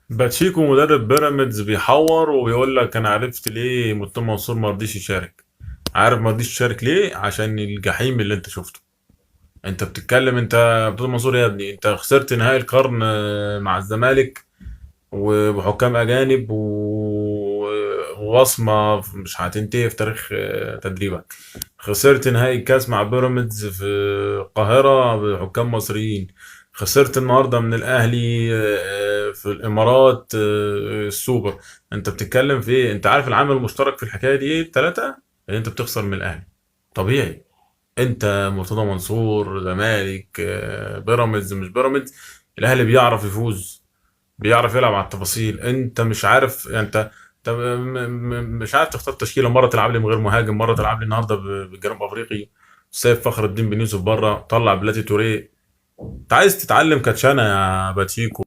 باتشيكو مدرب بيراميدز بيحور وبيقول لك انا عرفت ليه مرتضى منصور ما رضيش يشارك. عارف ما رضيش يشارك ليه؟ عشان الجحيم اللي انت شفته. انت بتتكلم، انت مرتضى منصور يا ابني، انت خسرت نهائي القرن مع الزمالك وبحكام اجانب ووصمه مش هتنتهي في تاريخ تدريبك. خسرت نهائي الكاس مع بيراميدز في القاهرة بحكام مصريين. خسرت النهارده من الاهلي في الامارات السوبر. انت بتتكلم في ايه؟ انت عارف العامل المشترك في الحكاية دي ايه؟ ثلاثه، ان انت بتخسر من الاهلي طبيعي. انت مرتضى منصور، زمالك بيراميدز مش بيراميدز، الاهلي بيعرف يفوز، بيعرف يلعب على التفاصيل. انت مش عارف، انت انت مش عارف تختار تشكيله. مرة تلعب لي من غير مهاجم، مرة تلعب لي النهارده بجنوب افريقي، سايب فخر الدين بن يوسف بره، طلع بلاتي توريه. انت عايز تتعلم كاتشانا يا باتشيكو؟